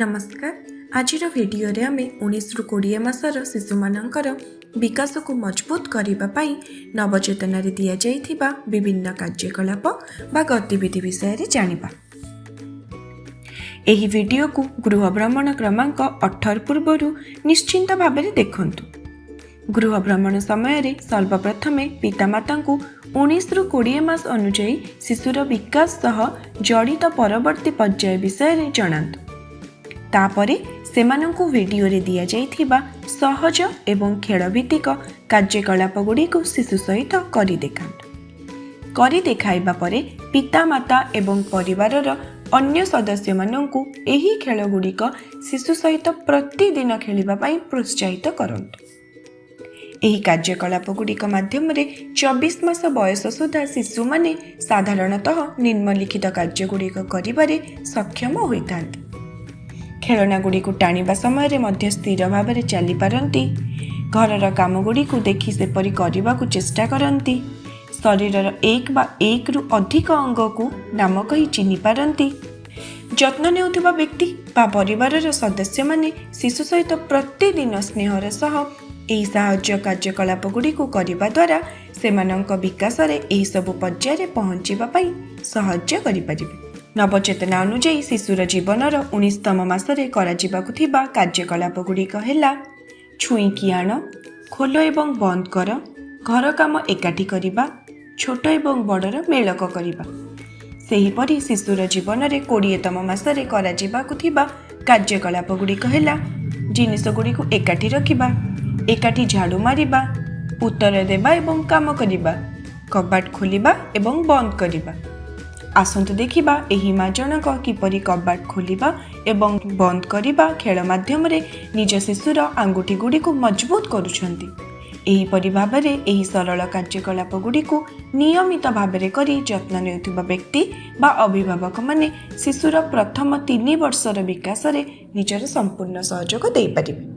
ନମସ୍କାର। ଆଜିର ଭିଡ଼ିଓରେ ଆମେ 19ରୁ 20 ମାସର ଶିଶୁମାନଙ୍କର ବିକାଶକୁ ମଜବୁତ କରିବା ପାଇଁ ନବଚେତନାରେ ଦିଆଯାଇଥିବା ବିଭିନ୍ନ କାର୍ଯ୍ୟକଳାପ ବା ଗତିବିଧି ବିଷୟରେ ଜାଣିବା। ଏହି ଭିଡ଼ିଓକୁ ଗୃହ ଭ୍ରମଣ କ୍ରମାଙ୍କ 18 ପୂର୍ବରୁ ନିଶ୍ଚିନ୍ତ ଭାବରେ ଦେଖନ୍ତୁ। ଗୃହ ଭ୍ରମଣ ସମୟରେ ସର୍ବପ୍ରଥମେ ପିତାମାତାଙ୍କୁ 19ରୁ 20 ମାସ ଅନୁଯାୟୀ ଶିଶୁର ବିକାଶ ସହ ଜଡ଼ିତ ପରବର୍ତ୍ତୀ ପର୍ଯ୍ୟାୟ ବିଷୟରେ ଜଣାନ୍ତୁ। ତାପରେ ସେମାନଙ୍କୁ ଭିଡ଼ିଓରେ ଦିଆଯାଇଥିବା ସହଜ ଏବଂ ଖେଳଭିତ୍ତିକ କାର୍ଯ୍ୟକଳାପ ଗୁଡ଼ିକୁ ଶିଶୁ ସହିତ କରି ଦେଖାନ୍ତୁ। କରି ଦେଖାଇବା ପରେ ପିତାମାତା ଏବଂ ପରିବାରର ଅନ୍ୟ ସଦସ୍ୟମାନଙ୍କୁ ଏହି ଖେଳଗୁଡ଼ିକ ଶିଶୁ ସହିତ ପ୍ରତିଦିନ ଖେଳିବା ପାଇଁ ପ୍ରୋତ୍ସାହିତ କରନ୍ତୁ। ଏହି କାର୍ଯ୍ୟକଳାପ ଗୁଡ଼ିକ ମାଧ୍ୟମରେ 24 ମାସ ବୟସ ସୁଦ୍ଧା ଶିଶୁମାନେ ସାଧାରଣତଃ ନିମ୍ନଲିଖିତ କାର୍ଯ୍ୟଗୁଡ଼ିକ କରିବାରେ ସକ୍ଷମ ହୋଇଥାନ୍ତି। ଖେଳନାଗୁଡ଼ିକୁ ଟାଣିବା ସମୟରେ ମଧ୍ୟ ସ୍ଥିର ଭାବରେ ଚାଲିପାରନ୍ତି। ଘରର କାମଗୁଡ଼ିକୁ ଦେଖି ସେପରି କରିବାକୁ ଚେଷ୍ଟା କରନ୍ତି। ଶରୀରର ଏକ ବା ଏକରୁ ଅଧିକ ଅଙ୍ଗକୁ ନାମ କହି ଚିହ୍ନି ପାରନ୍ତି। ଯତ୍ନ ନେଉଥିବା ବ୍ୟକ୍ତି ବା ପରିବାରର ସଦସ୍ୟମାନେ ଶିଶୁ ସହିତ ପ୍ରତିଦିନ ସ୍ନେହର ସହ ଏହି ସାହାଯ୍ୟ କାର୍ଯ୍ୟକଳାପ ଗୁଡ଼ିକୁ କରିବା ଦ୍ୱାରା ସେମାନଙ୍କ ବିକାଶରେ ଏହିସବୁ ପର୍ଯ୍ୟାୟରେ ପହଞ୍ଚିବା ପାଇଁ ସାହାଯ୍ୟ କରିପାରିବେ। ନବଚେତନା ଅନୁଯାୟୀ ଶିଶୁର ଜୀବନର 19ତମ ମାସରେ କରାଯିବାକୁ ଥିବା କାର୍ଯ୍ୟକଳାପ ଗୁଡ଼ିକ ହେଲା ଛୁଇଁକି ଆଣ, ଖୋଲ ଏବଂ ବନ୍ଦ କର, ଘର କାମ ଏକାଠି କରିବା, ଛୋଟ ଏବଂ ବଡ଼ର ମେଳକ କରିବା। ସେହିପରି ଶିଶୁର ଜୀବନରେ 20ତମ ମାସରେ କରାଯିବାକୁ ଥିବା କାର୍ଯ୍ୟକଳାପ ଗୁଡ଼ିକ ହେଲା ଜିନିଷଗୁଡ଼ିକୁ ଏକାଠି ରଖିବା, ଏକାଠି ଝାଡ଼ୁ ମାରିବା, ଉତ୍ତର ଦେବା ଏବଂ କାମ କରିବା, କବାଟ ଖୋଲିବା ଏବଂ ବନ୍ଦ କରିବା। ଆସନ୍ତୁ ଦେଖିବା ଏହି ମା ଜଣକ କିପରି କବାଟ ଖୋଲିବା ଏବଂ ବନ୍ଦ କରିବା ଖେଳ ମାଧ୍ୟମରେ ନିଜ ଶିଶୁର ଆଙ୍ଗୁଠି ଗୁଡ଼ିକୁ ମଜବୁତ କରୁଛନ୍ତି। ଏହିପରି ଭାବରେ ଏହି ସରଳ କାର୍ଯ୍ୟକଳାପ ଗୁଡ଼ିକୁ ନିୟମିତ ଭାବରେ କରି ଯତ୍ନ ନେଉଥିବା ବ୍ୟକ୍ତି ବା ଅଭିଭାବକମାନେ ଶିଶୁର ପ୍ରଥମ 3 ବର୍ଷର ବିକାଶରେ ନିଜର ସମ୍ପୂର୍ଣ୍ଣ ସହଯୋଗ ଦେଇପାରିବେ।